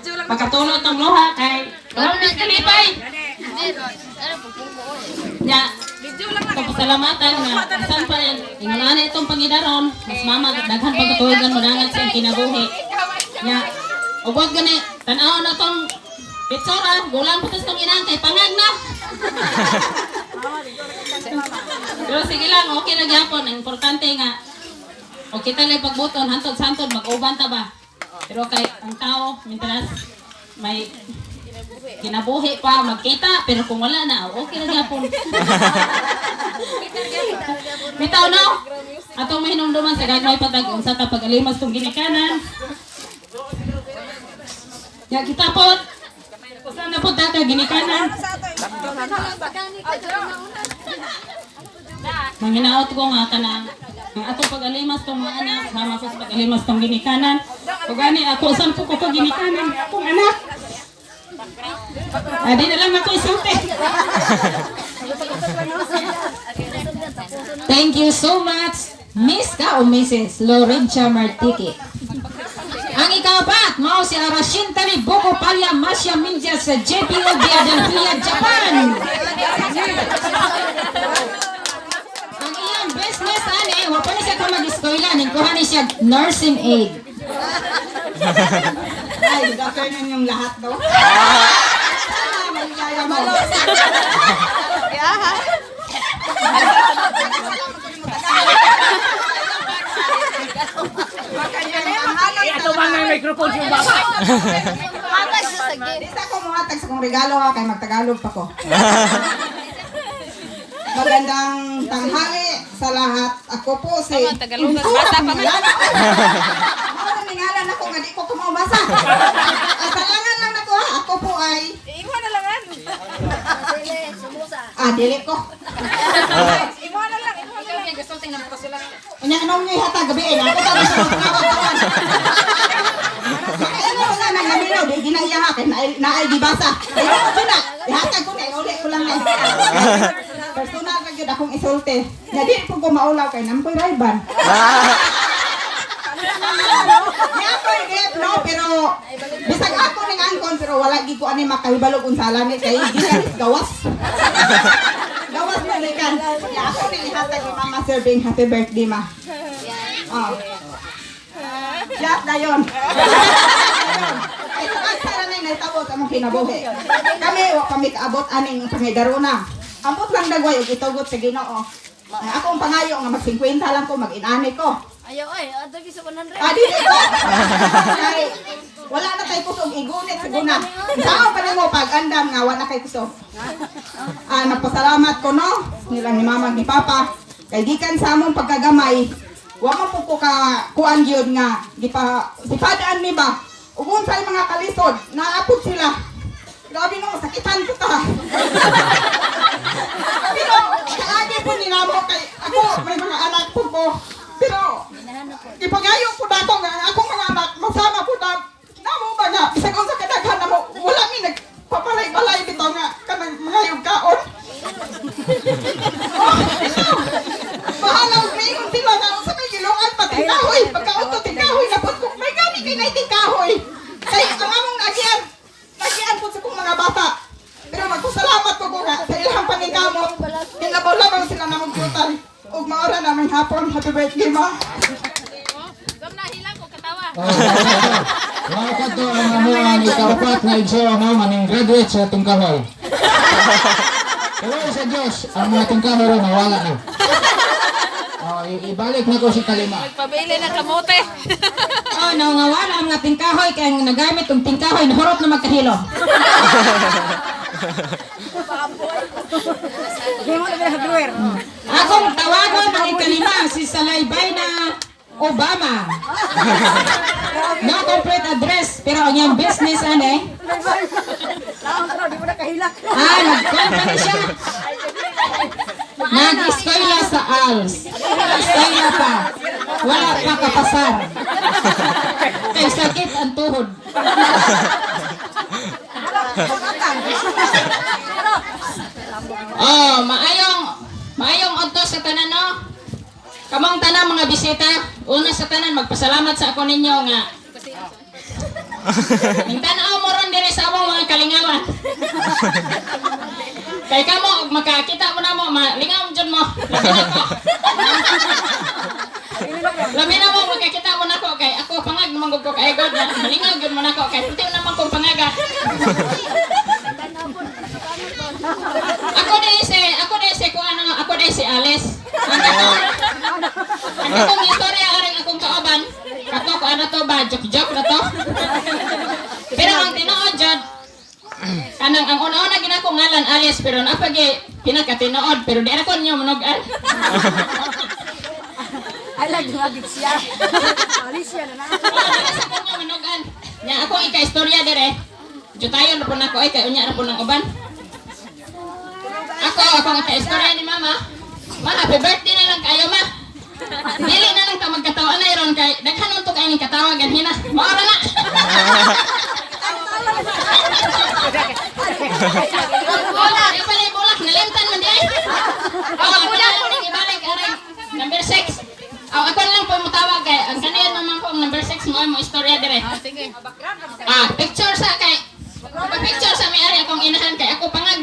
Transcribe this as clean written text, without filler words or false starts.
Pagkatulo tong luha kay wala mi kalipay. Nya, pasalamatan nga bisan pa rin ingon ana itong pangidaron, mas mama daghan pagkatuogan mo dangat sa iyang kinabuhi. Nya, ug wag gani tan-aw na tong pitsura, gulang po tas tong inang kay pangag na. Pero sige lang, okay na gyapon. Ang importante nga, okay ta lang pagbuton, hantod santod, mag-uban ta ba? Pero kay ang tao, mintras may kinabuhi pa, magkita, pero kung wala na, okay na gyapon. Bitaw no? Atong mahinumduman sa gagmay patag unsa ta pag-alimas tong ginikanan. Ya kita po. Usa na po ta ka ginikanan. Manginaot ko nga kanang ang atong pag-alimas tong mga anak, sama ko sa pag-alimas tong ginikanan. Ug gani ako usan po ko ka ginikanan akong anak. Adi na lang ako isulti. Thank you so much, Miss ka o Mrs. Lorencia Martiki. Ang ikapat, mao si Arashintari Boko Palya Masya Minja sa JPO Philadelphia, Japan. Ang iyang business ani, wa pa ni siya ka mag-eskwela, nagkuha ni siya nursing aid. Ay, good afternoon yung lahat, no? Ah, maligaya mo. Ito ba nga microphone yung baba? Di sa ako muhatag sa kong regalo ha, kay magtagalog pa ko. Magandang tanghali sa lahat. Ako po si... Tagalog, basa pa man. Mao ngalan ako nga di ko kumabasa. Asalangan lang nako ha. Ako po ay Iwan na lang an. ah, dili ko. Iwan na lang, iwan na lang. Gusto tingnan ko sila. Unya anong niyo hatag gabi eh. Ako tawag sa mga tawan. Kaya ano nga nang naminaw, di ginaiya ha kay naay naay gibasa. Ay ko na. Ihatag ko na uli ko lang na. Personal ra gyud akong isulti. Nya di po ko maulaw kay nampoy rayban. Nya ako'y gap no, pero bisag ako ning angkon pero wala gid ko ani makahibalog unsa lani kay gikan gawas. Gawas na gikan. Nya ako ning ihatag ni Mama Serving happy birthday, ma. Oh. Shot dayon. Ay, sa na nahitabo sa among kinabuhi. Kami, wa kami kaabot aning pangidaruna. Ambot lang dagway og itugot sa Ginoo. Ay, ako ang pangayo nga mag 50 lang ko, mag-inani ko. Ayaw ay, ato sa 100. Ah, dili ko. Kay, wala na kay kusog igunit sa guna. Sao pa nimo pag andam nga wala kay kusog. Ah, nagpasalamat ko no nilang ni mama ni papa kay gikan sa among pagkagamay. Wa man po ko ka kuan gyud nga gipa sipadaan mi ba. Ug unsay mga kalisod, naapod sila. Grabe no, sakitan ko ta. Pero kaagi po ni namo kay ako may mga anak po ko. Pero ipagayo po na ako nga ang akong mga anak masama po na namo ba nga bisag unsa kadaghan namo wala mi nagpapalay-balay bitaw nga kanang mga yung kaon. Oh, bitaw. Bahala og miingon sila nga unsa may gilungan pa tingkahoy pagkauto tingkahoy na pud ko may gani kay nay tingkahoy. Kay ang among nagian nagian po sa kong mga bata. Pero magpasalamat ko ko nga sa ilang paningkamot. Hinabaw lamang sila namong total. Ug maora namin hapon. Happy birthday, ma. Gam na hilang ko katawa. Wow, kadto ang amuang ikaapat nga igsoon no, maning graduate sa Tungkahoy. Pero sa Diyos, ang mga Tungkahoy ron nawala na. Oh, ibalik na ko si Kalima. Pabili ng kamote. Oh, nangawala ang mga tingkahoy kay ang nagamit og tingkahoy nahurot na magkahilo. Akong tawagon ang ikalima si Salaybay na Obama. No complete address pero ang iyang business ane. Ah, nag-company siya. Nag-eskwela sa ALS. Eskwela pa. Wala pa kapasar. Kay sakit ang tuhod. Oh, maayong maayong udto sa tanan no. Kamong tanan mga bisita, una sa tanan magpasalamat sa ako ninyo nga. Ning tan-aw kalingawan. Kay kamo, og makakita mo na mo, malingaw mo dyan mo. Labi na ko. Labi na mo, makakita mo na ko. Kay ako, pangag naman ko kay God. Na, malingaw gyud mo na ko. Kay puti naman kong pangaga. Ako di si, kung ano, ako di si Alice. Ang akong istorya aring akong kauban, kato ko ano to ba, joke-joke na to. Pero ang tinuod jud, kanang ang una-una ginako ngalan Alice pero napagi pinakatinuod pero di na ko ninyo manugan. Ay, lagi magit siya. Alis siya na na. Oo, dili sa ko ninyo manugan. Nya ako ika-istorya dire. Jutayon na po nako ay kay unya na po ng uban. Ako, akong ika-istorya ni mama. Ma, happy birthday na lang kayo, ma. Dili na lang ta magkatawa na iron kay daghan man to kay ning katawa ganhina. Maora na. Bulak, ibalik bulak, nalimtan man di ay. Oh, bulak ko ning ibalik aray. Number 6. Oh, ako na lang po mutawag kay ang kaniya naman po ang number 6 mo ay mo istorya dire. Sige. Ah, picture sa kay. Pa-picture sa may ari akong inahan kay ako pangag.